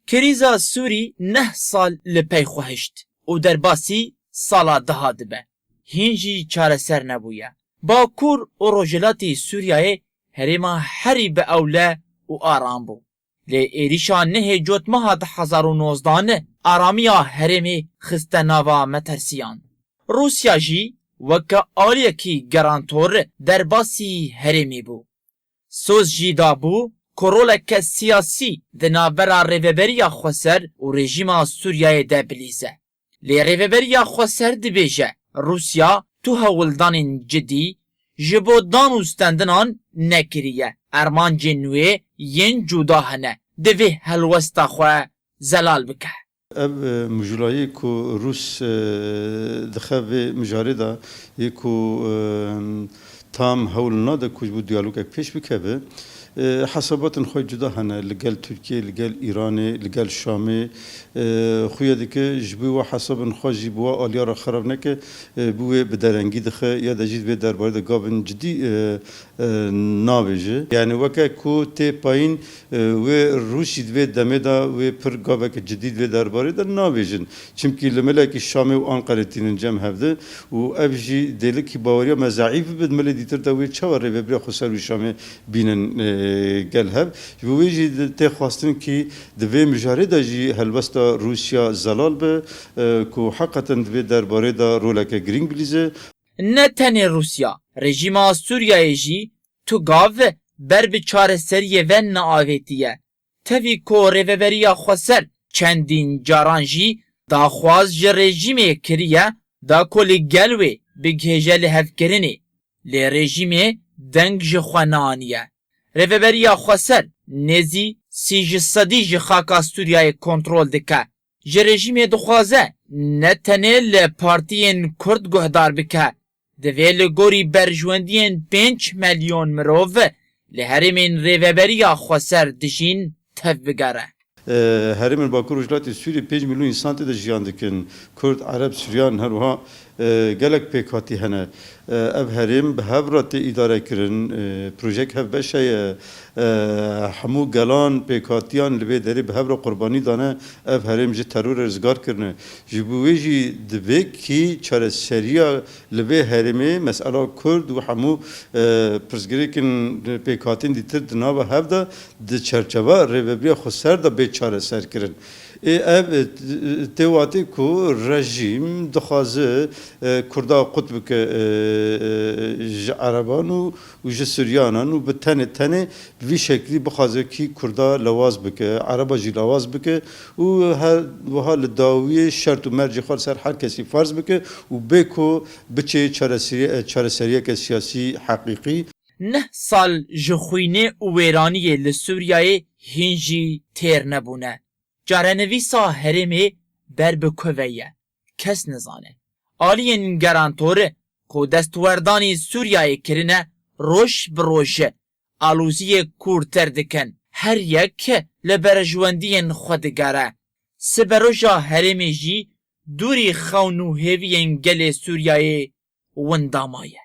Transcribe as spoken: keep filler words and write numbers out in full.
Krîza Sûrî neh sal li pey xwe hişt û derbasî sala daha dibe. Hîn jî çareser nebûye. Bakur û Rojhilatê Sûriyeyê herêma herî bi ewle û aram bû. Lê êrîşa nehê Cotmeha du hezar û nozdan aramiya herêmê xiste nava metersiyan. Rûsya jî weke aliyekî garantor derbasî herêmê bû. Soz jî dabû ku roleke siyasî di navbera Rêveberiya Xweser û rejîma Sûriyeyê de bilîze. Lê Rêveberiya Xweser dibêje, Rûsya tu hewldanên cidî ji bo dan û stendinan nekiriye. Armancên wê yên cuda hene. Divê helwesta xwe zelal bike. Ev, e, mujulayî ku Rûs, e, dixe vê mijarê de, yê ku, e, tam hewl nade ku ji bo diyalogek pêş bikeve, e, hesabatên xwe cuda hene li gel Tirkiyê, li gel Îranê, li gel Şamê, e, xuya dike ji bo wa hesabên xwe jî bi wa aliya re xerab neke, e, bi wê bi derengî dixe ya de jî di vê derbarê de gavên cidî, e, e, nabêje. Yani weke ku tê payîn, e, wê Rûsî di vê demê de wê pir gaveke cidî di vê derbarê de nabêjin. Çimkî li milekî Şamê û Anqerê tînin cem hev de û ev jî dêlikî baweriya me zeîf bibe, di milê dîtir de wê çawa rêveberiya xweser û Şamê bînin, e, gel hev. Ji bo wê jî di-, tê xwestin kî di vê mijarê de jî helwesta Rûsya zelal be, e, ku heqeten di vê derbarê de roleke girîng bilîze. Ne tenê Rûsya, rejîma Sûriyeyê jî tu gav ber bi çareseriyê ve neavêtiye. Tevî ku Rêveberiya Xweser çendîn caran jî daxwaz ji rejîmê kiriye da ku li gel wê bigihêje lihevkirinê, lê rejîmê deng ji xwe neaniye. Rêveberiya Xweser nêzî sî ji sedî ji xaka Sûriyeyê kontrol dike. Ji rejîmê dixwaze ne tenê li partiyên Kurd guhdar bike, divê li gorî berjwendiyên pênc milyon mirov li herêmên Rêveberiya Xweser dijîn tevbigere. E, herêmên Bakur Rojhilatê Sûriyê pênc milyon însan tê de jiyan dikin. Kurd, Ereb, Suryan, her wiha, e, gelek pêkhatî hene. E, ev herêm bi hev re tê îdare kirin. E, projek hevbeş heye. E, hemû gelan, pêkhatiyan li vê derê bi hev re qurbanî dane. Ev herêm ji terorê rizgar kirine. Ji bo wê jî divê kî çareseriya li vê herêmê, mesela Kurd û hemû, e, pirsgirêkên pêkhatîn dîtir di nava hev de di çerçeva Rêveberiya Xweser de bê çareserkirin. Ê ev, e, tê watê ku rejîm dixwaze, e, Kurda qut bike, e, e, ji Ereban û, û ji Suryanan û bi tenê tenê vî şeklî bixwaze kî Kurda lawaz bike, Ereba jî lawaz bike û her wiha li dawiyê şert û mercê xwe li ser her kesî ferz bike û bê ku biçe çareseriye-, çareseriyeke siyasî heqîqî. Neh sal ji xwînê û wêraniyê li Sûriyeyê hîn jî têr nebûne. Çarenivîsa herêmê ber bi ku ve ye, kes nizane. Aliyên garantor ku destwerdanî Sûriyeyê kirine, roj bi roj aloziyê kûrtir dikin. Her yek li berjwendiyên xwe digere. Siberoja herêmê jî dûrî xewn û hêviyên gelê Sûriyeyê winda maye.